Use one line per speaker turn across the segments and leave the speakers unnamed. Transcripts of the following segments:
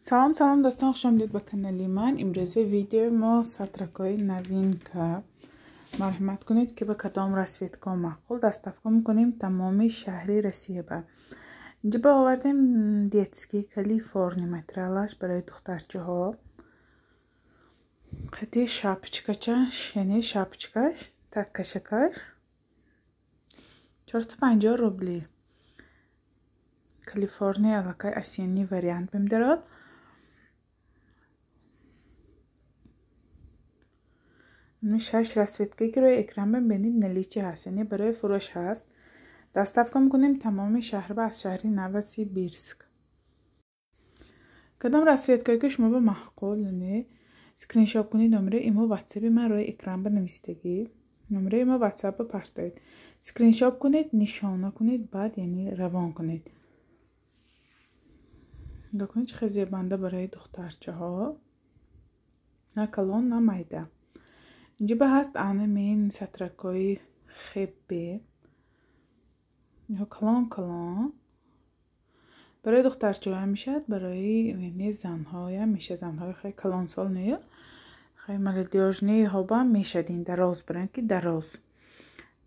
Салом, салом дӯстон, хуш омадед ба канали ман. Имрӯза видеои мо сатракҳои новинка. Марҳамат кунед, ки ба кадом расцветка маъқул, доставка мекунем тамоми шаҳри Россия ба. Инҷа ба овардем детский Калифорния материалаш барои духтарчаҳо. Қати шапочкачаш, яъне шапочкаш, таккашакаш 450 рубли. Калифорния аллакай осенний вариант мемдарод. Шаш расцветка ки рӯи экран бибинед наличие ҳаст, яъне барои фурӯш ҳаст. Доставка мекунем тамоми шаҳр ба аз шаҳри Новосибирск. Кадом расцветкае ки шумо ба маъқул, яъне скриншот кунед номерои имо ватсапи ман рӯи экран банависидагӣ. Номерои имо ватсапа партоед. Скриншот кунед, нишона кунед, баъд яъне равон кунед. Нигоҳ кунед, чӣ хел зебанда барои духтарчаҳо. На калон, на майда. Инҷа ба ҳаст анамин сатракҳои хебе. Инҳо калон калон. Барои духтарчаҳоям мешавад, барои яъне занҳоям мешавад. Занҳои хеле калонсол не, хеле молодёжныйҳо ба мешавад ин дароз, барои ки дароз.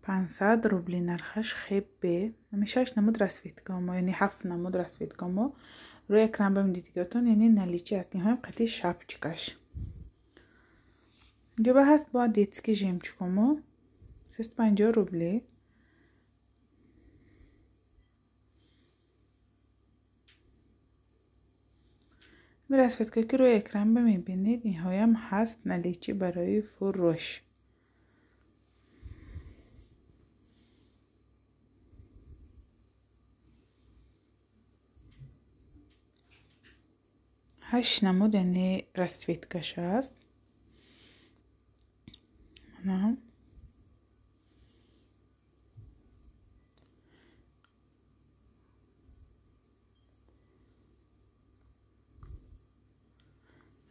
500 рубли нархаш хебе. Ҳамин шаш намуд расцветка мо, яъне ҳафт намуд расцветка мо. Рӯи экран бибинед дигатон, яъне наличие ҳаст. Инҳоям қати шапочкаш. Инҷа ба ҳаст бо детский жемчугомо 350 рубли. Расцветка ки рӯи экран мебинед, инҳоям ҳаст наличие барои фурӯш. Ҳашт намуд яъне расцветкаш ҳаст.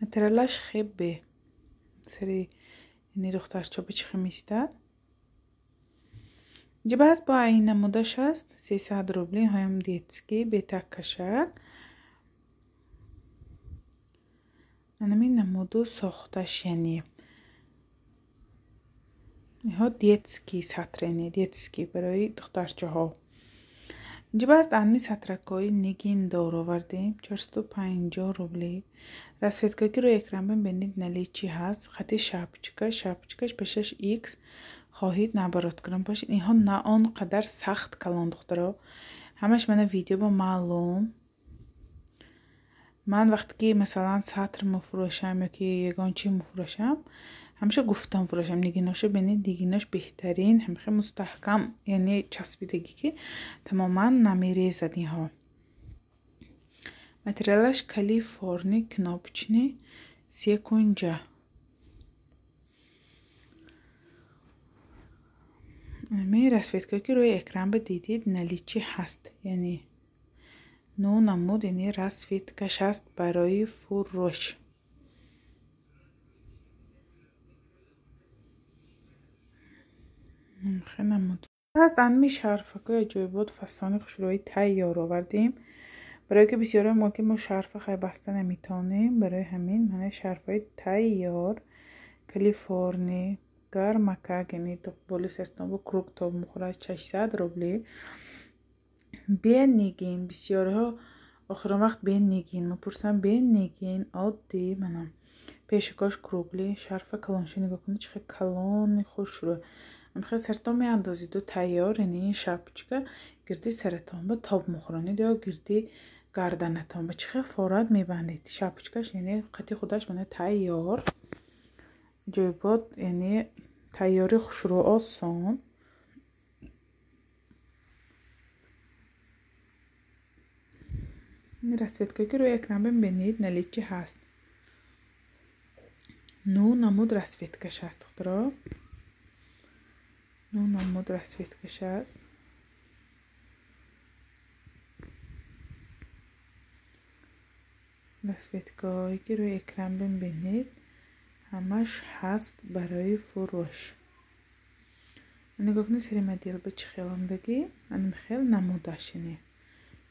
Материалаш хебе. Сари яъне духтарча ба чӣ хел меистад. Инҷа ба ҳаст бо ин намудаш ҳаст 300 рубли, инҳоям детский бетаккашак. Анамин намуду сохташ, яъне инҳо детский сатр, яъне детский барои духтарчаҳо. Инҷа ба ҳаст анми сатракҳои нигиндор овардем 450 рубли. Расцветка ки рӯи экран бибинед наличие ҳаст. Хати шапочка, шапочкаш ба 6 х хоҳед наоборот кунам бошед. Инҳо на он қадар сахт калон духтаро. Ҳамаш мана видео ба маълум. Ман вақте ки масалан сатр мефурӯшам ё ки ягон чи мефурӯшам, ҳамеша гуфтам фурӯшам. Нигиноша бинед, нигинош беҳтарин, ҳамеша мустаҳкам, яъне часпидагӣ ки тамоман намерезад инҳо. Материалаш Калифорни кнопочный секунҷа. Ҳамин расцветка ки рӯи экран бидидед наличие ҳаст, яъне ну намуд, яъне расцветкаш ҳаст барои фурӯш. Хеле намуд ҳаст. Анми шарфакҳои аҷоибот фасони хушрӯи тайёр овардем. Барои ки бисёре мо ки мо шарфа хай баста наметавонем, барои ҳамин мана шарфҳои тайёр Калифорни гармакак, яъне боли сертон бо круг тоб мехӯрад 600 рубли. Бенигин, бисёриҳо охирон вақт бенигин мепурсанд. Бенигин оддӣ, мана пешакош кругли, шарфа калонша нигоҳ кунед, чӣ хел калони хушрӯ. Ҳамхел сартон меандозиду тайёр, яъне ин шапочка гирди саратон ба тоб мехӯронед ё гирди гарданатон ба чӣ хел форат мебандед. Шапочкаш яъне қати худаш мана тайёр. Ҷойбод, яъне тайёри хушрӯ осон. Ин расцветка ки рӯи экран бибинед наличие ҳаст. Ну намуд расцветкаш ҳаст духтаро. Ну намуд расцветкаш ҳаст. Расцветкаҳое ки рӯи экран бибинед ҳамаш ҳаст барои фурӯш. Нигоҳ кунед сари модел ба чӣ хел омадагӣ, анам хел намудаш, яъне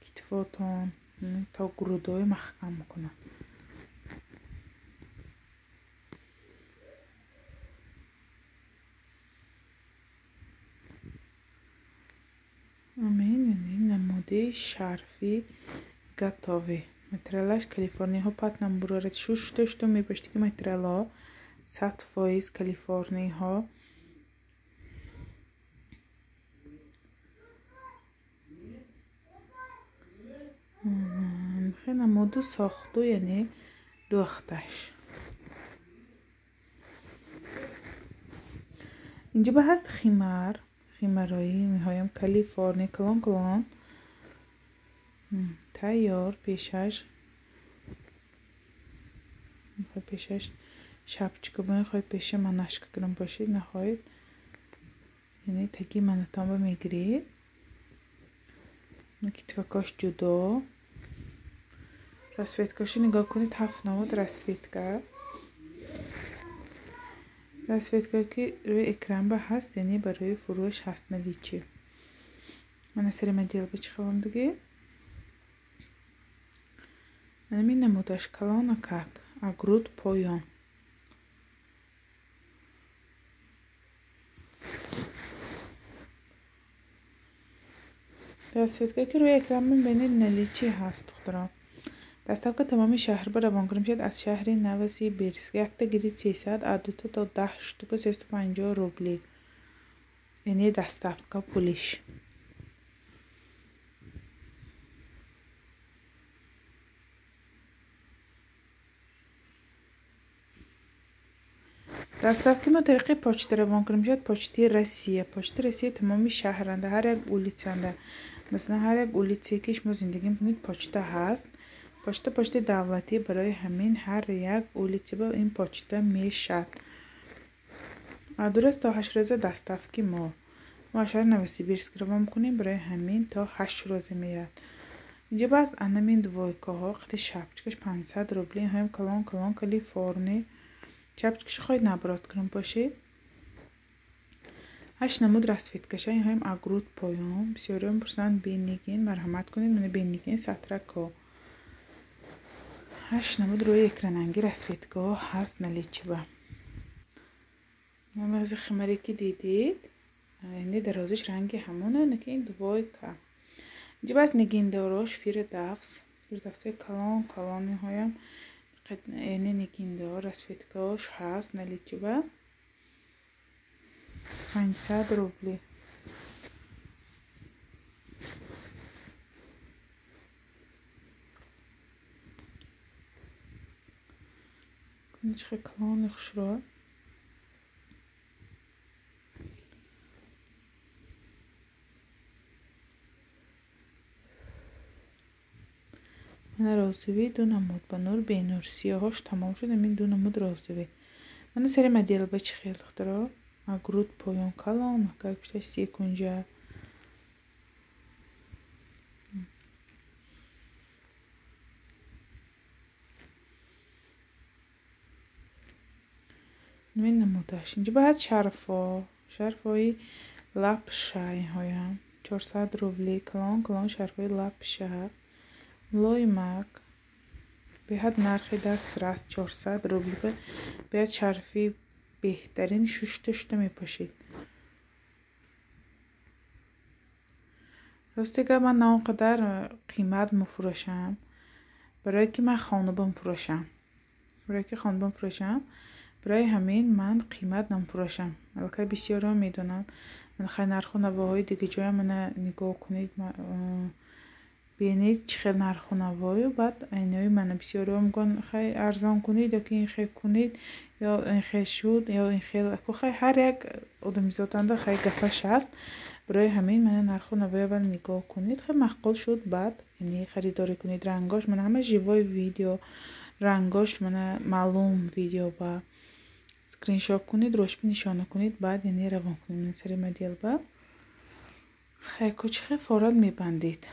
китфотон то грудой маҳкам мекунад. намуди шарфи готовӣ. Материалаш калифорнияҳо пат намбурорад. Шушта шута мепаштиги материалҳо 100% калифорнияҳо. Хе намуду сохту, яъне дӯхташ. Инҷо ба ҳаст химар, химарои меҳоям калифорния калон калон тайёр, пешаш пешаш шапчика мехоҳед, пеша манашка кунам бошед, нахоҳед яъне таги манатонба мегиред. Китфакош ҷудо. Расцветкашо нигоҳ кунед, 7 намуд расцветка. Расцветка ки рӯи экранба ҳаст, яъне барои фурӯш ҳаст наличи. Мана сари моделба чӣ хелондагӣ? Ҳамин намудаш калонакак, агруд поён. Расцветка ки рӯи экран мебинед наличи ҳаст, духтарон. Доставка тамоми шаҳр ба равон кунем шуд аз шаҳри Новосибирск. Якта гирид 300, а дута то 10 штука 350 рубли. Яъне доставка пулиш. Доставки мо тариқи почта равон кунем шуд почти Россия. Почти Россия тамоми шаҳранда, ҳар як улицанда. Масалан, ҳар як улице ки шумо зиндагӣ мекунед почта ҳаст. Почта почти давлатӣ, барои ҳамин ҳар як улица ба ин почта мешад. Дуруст то 8 рӯза доставки мо. Мо аз шаҳри Новосибирск равон мекунем, барои ҳамин то 8 рӯза меяд. Инҷо баъз анамин двойкаҳо қити шапчикаш 500 рубли, инҳоям калон калон калифорни. Шапчикашо хоҳед наброд кунам бошед. 8 намуд расцветкаша, инҳоям агруд поён. Бисёриҳо мепурсанд бенигин, марҳамат кунед, мана бенигин сатрако. 8 намуд рӯи экрананги расцветкаҳо ҳаст наличиба. Намази химаре ки дидед, яъне дарозиш ранги ҳамона, ки ин двойка. Инҷо бас нигиндорош Фирдавс, Фирдавсҳои калон калон инҳоям яъне нигиндор расцветкаҳош ҳаст наличиба. 500 рубли. Чӣ калони хушро. Мана розовӣ ду намуд ба нур бенур, сиёҳош тамом шуд, ҳамин ду намуд розовӣ. Мана сари моделба чӣ хел духтаро? Агруд поён калон, как пишташ секунҷа. Ин намудаш. Инҷо баъд шарфҳо, шарфҳои лапша инҳоям 400 рубли, калон калон шарфҳои лапша. Мулоимак, беҳад нархи дастрас 400 рубли. Беҳад шарфи беҳтарин, шушта шушта мепошед. Рости гап, ман на он қадар қимат мефурӯшам, барое ки ман хонабон фурӯшам. Барое ки хонабон фурӯшам, барои ҳамин ман қимат намфурӯшам. Аллакай бисёриҳо медонанд. Хай нарху навоҳои дига ҷоя мана нигоҳ кунед, бинед чӣ хел нарху навою, баъд айнои мана бисёриҳо мегӯянд хай арзон кунед ё ки ин хел кунед, ё ин хел шуд, ё ин хел. Хай ҳар як одамизоданда хай гапаш ҳаст. Барои ҳамин мана нарху навои аввал нигоҳ кунед, хай маъқул шуд, баъд яъне харидорӣ кунед. Рангош мана ҳама живой видео, рангош мана маълум видео ба скриншот кунед, рошби нишона кунед, баъд яъне равон кунед. Мана сари моделба хай кучхе форад мебандед.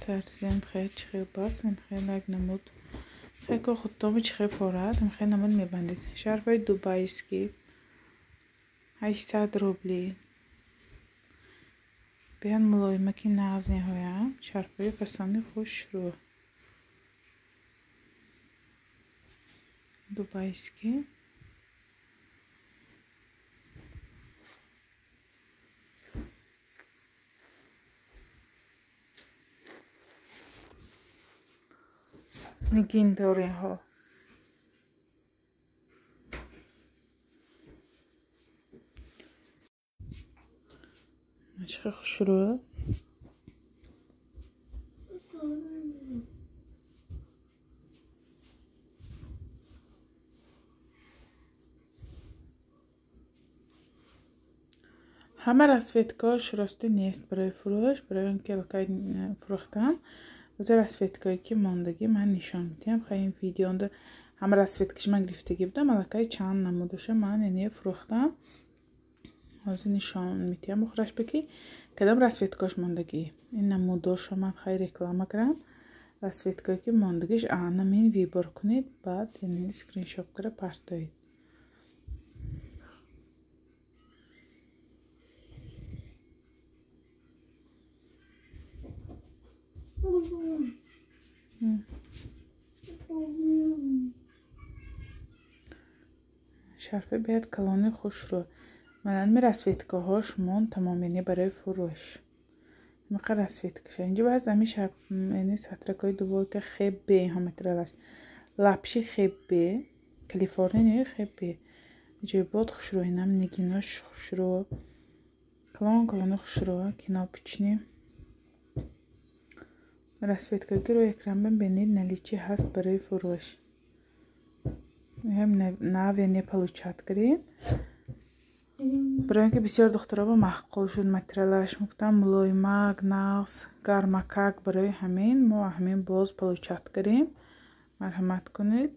Тарзиам хел чихел бас, хел як намуд. Хел худтоми чихел форад, хел намуд мебандед. Шарфҳои дубайский 800 рубли. Беҳад мулоимаки нағз ниҳоям. Шарфҳои фасони хушрӯ. Дубайский. Нигин доринҳо. Чӣ хушрӯ. Ҳама расцветкаҳош ростӣ нест барои фурӯш, барои он ки аллакай фурӯхтам. Ози расцветкае ки мондагӣ ман нишон медиҳам. Хай ин видеонда ҳама расцветкаш ман гирифтагӣ будам, аллакай чанд намудаша ман яъне фурӯхтам. Ҳозир нишон медиҳам охираш ба ки кадом расцветкаош мондагӣ. Ин намудоша ман хай реклама кардам. Расцветкае ки мондагиш анамин выбор кунед, баъд яъне скриншот кара партоед. Шарфи беҳад калони хушрӯ. Манами расцветкаҳош мон тамом, яъне барои фурӯш. Ҳамақа расцветкаша. Инҷа баъз ами шарф, яъне сатракҳои дувойка хебе инҳо материалаш. Лапши хебе, Калифорния не хебе. Ҷойбод хушрӯ, инам нигинош хушрӯ. Калон калони хушрӯ, кинопични. Расцветкаи ки рӯи экран бинед, наличие ҳаст барои фурӯш. Ҳам нав яъне получат кардем. Барои он ки бисёр духтаро ба маъқул шуд материалаш, гуфтам мулоимак, нағз, гармакак, барои ҳамин мо ҳамин боз получат кардем. Марҳамат кунед.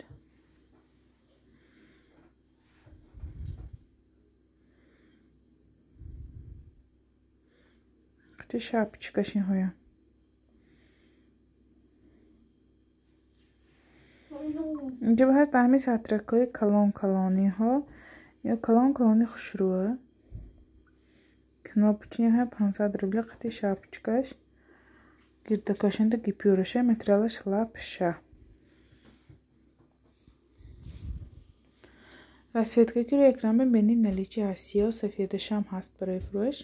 Қити шапочкаш инҳоя. Инҷа ҳаст ҳамин сатракҳои калон калониҳо. Ё калон калони хушрӯ. Кнопочни ҳа 500 рубля қити шапочкаш. Гирдакашинда гипюраша, материалаш лапша. Расцветка ки рӯи экран бинед, наличие ҳаст. Сиёҳ сафедашам ҳаст барои фурӯш.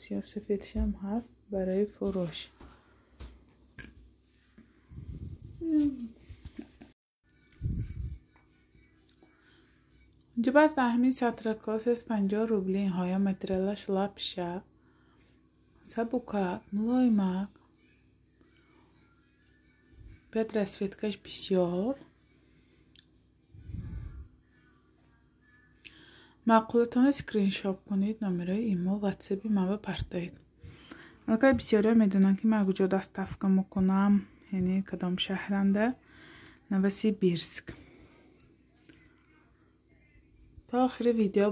Сиёҳ сафедашам ҳаст барои фурӯш. Инҷа баъз ҳамин сатракҳо 350 рубли инҳоя, материалаш лапша, сабукак, мулоимак. Баъд расцветкаш бисёр. Маъқулатонро скриншот кунед, номерои имо, ватсапи ман ба партоед. Аллакай бисёриҳо медонанд ки ман куҷо доставка мекунам, яъне кадом шаҳранда, Новосибирск. То охири видео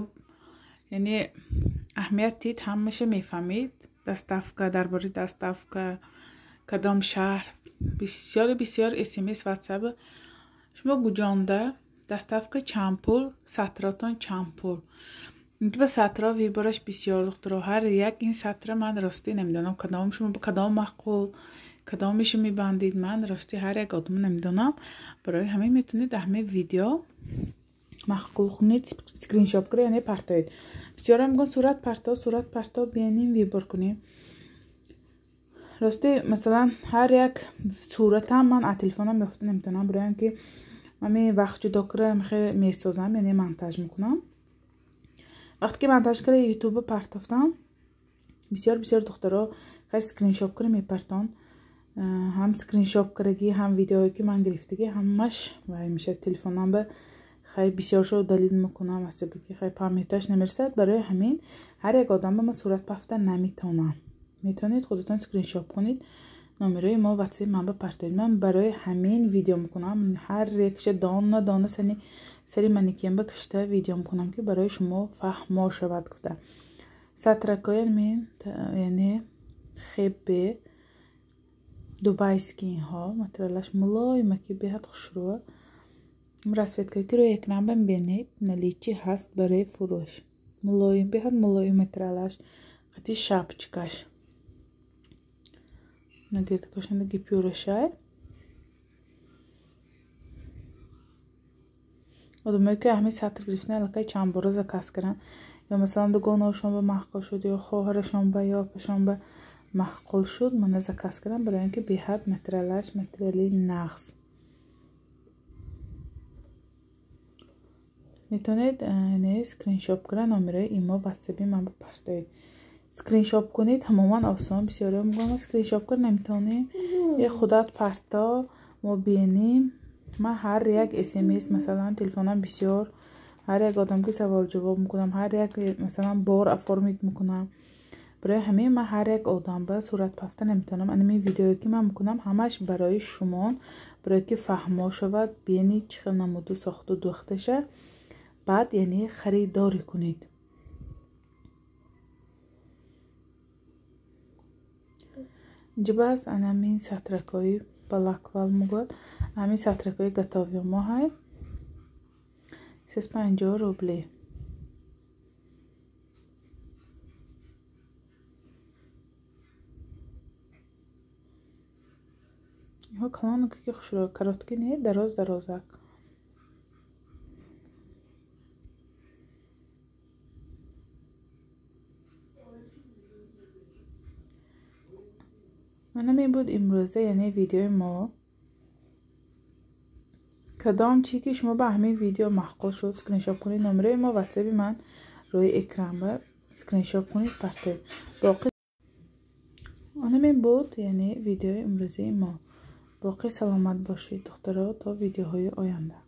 яъне аҳамият дид, ҳамаша мефаҳмед. Доставка, дар бораи доставка, кадом шаҳр, бисёри бисёр смс, ватсап. Шумо куҷонда, доставка чанд пул, сатротон чанд пул. Инҷа ба сатро выбораш бисёр духтуро. Ҳар як ин сатра ман ростӣ намедонам кадом шумо кадом маъқул, кадомишу мебандед. Ман ростӣ ҳар як одам намедонам. Барои ҳамин метавонед ҳамин видео маъқул кунед, скриншот кунед, яъне партоед. Бисёрам мегӯянд сурат парто, сурат парто, биянем выбор кунем. Ростӣ масалан ҳар як суратам ман аз телефонам ёфта наметавонам, барои он ки ҳамин вақт ҷудо кара месозам, яъне монтаж мекунам. Вақте ки монтаж кара ютуба партофтам, бисёр бисёр духтаро хай скриншот кара мепартон. Ҳам скриншот карагӣ, ҳам видеое ки ман гирифтагӣ, ҳамаш вай мешавад телефонам ба хай бисёршо удалить мекунам, асаби ки хай памяташ намерасад. Барои ҳамин ҳар як одамба ман сурат пафта наметавонам. Метавонед худатон скриншот кунед, номерои мо ватсапи ман ба партоед. Ман барои ҳамин видео мекунам. Ҳар якша дона дона сари манекенба кашта видео мекунам, ки барои шумо фаҳмо шавад гуфта. Сатракҳои мин яъне хебе дубайский инҳо, материалаш мулоимаки беҳад хушрӯ. Расцветкае ки рӯи экран бинед, наличие ҳаст барои фурӯш. Мулоим, беҳад мулоим материалаш, қати шапочкаш. Нагирдкашанда гипюрашай. Одамое ки ҳамин сатр гирифтан аллакай чанд бора заказ карданд. Ё масалан дугонаошон ба маъқул шуд, ё хоҳарашон ба, ё апашон ба маъқул шуд, мана заказ кардам, барои ин ки беҳад материалаш материали нағз. Метавонед не скриншоп кунед, номерои имо ватсапи ман ба партоед. Скриншоп кунед тамоман осон. Бисёриҳо мегӯянд мо скриншоп кунед наметавонем, е худат парто, мо бинем. Ман ҳар як смс, масалан телефонам бисёр, ҳар як одам ки савол ҷавоб мекунам, ҳар як масалан бор оформить мекунам. Барои ҳамин ман ҳар як одам ба сурат пафта наметавонам. Анами видеое ки ман мекунам ҳамаш барои шумон, барое ки фаҳмо шавад, бинед чӣ хел намуду сохту духташа, баъд яъне харидорӣ кунед. Инҷа баъз анамин сатракҳои балаквал мегӯяд, ҳамин сатракҳои готовиё мо ҳай 350 рубли. Инҳо калонаке ки хушро, короткӣ не, дароз дарозак. Манам буд имрӯза, яъне видеои мо. Кадом чӣ ки шумо ба ҳамин видео маъқул шуд, скриншоп кунед, номерои мо ватсапи ман рӯи экран ба скриншоп кунед, партоед. Боқӣ анамин буд, яъне видеои имрӯзаи мо. Боқӣ саломат бошед, духтаро, то видеоҳои оянда.